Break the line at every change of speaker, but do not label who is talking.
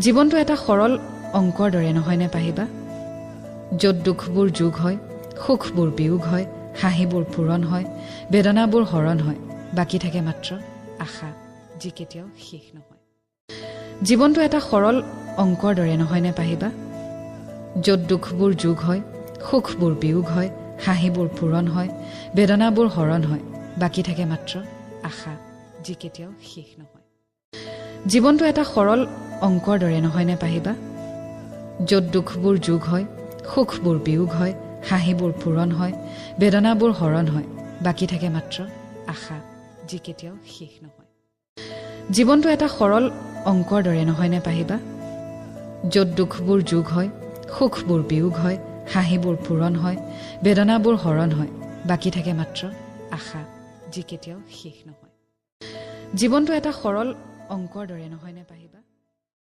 জীৱনটো এটা সৰল অংকৰ দৰে নহয়নে পাহিবা? য'ত দুখবোৰ যোগ হয়, সুখবোৰ বিয়োগ হয়, হাঁহিবোৰ পূৰণ হয়, বেদনাবোৰ হৰণ হয়, বাকী থাকে মাত্ৰ আশা, যি কেতিয়াও শেষ নহয়। জীৱনটো এটা সৰল অংকৰ দৰে নহয়নে পাহিবা? য'ত দুখবোৰ যোগ হয়, সুখবোৰ বিয়োগ হয়, হাঁহিবোৰ পূৰণ হয়, বেদনাবোৰ হৰণ হয়, বাকী থাকে মাত্ৰ আশা, যি কেতিয়াও শেষ নহয়। জীৱনটো এটা সৰল অংকৰ দৰে নহয়নে পাহিবা? য'ত দুখবোৰ যোগ হয়, সুখবোৰ বিয়োগ হয়, হাঁহিবোৰ পূৰণ হয়, বেদনাবোৰ হৰণ হয়, বাকী থাকে মাত্ৰ আশা, যি কেতিয়াও শেষ নহয়। জীৱনটো এটা সৰল অংকৰ দৰে নহয়নে পাহিবা? য'ত দুখবোৰ যোগ হয়, সুখবোৰ বিয়োগ হয়, হাঁহিবোৰ পূৰণ হয়, বেদনাবোৰ হৰণ হয়, বাকী থাকে মাত্ৰ আশা, যি কেতিয়াও শেষ নহয়। জীৱনটো এটা সৰল অংকৰ দৰে নহয়নে পাহিবা?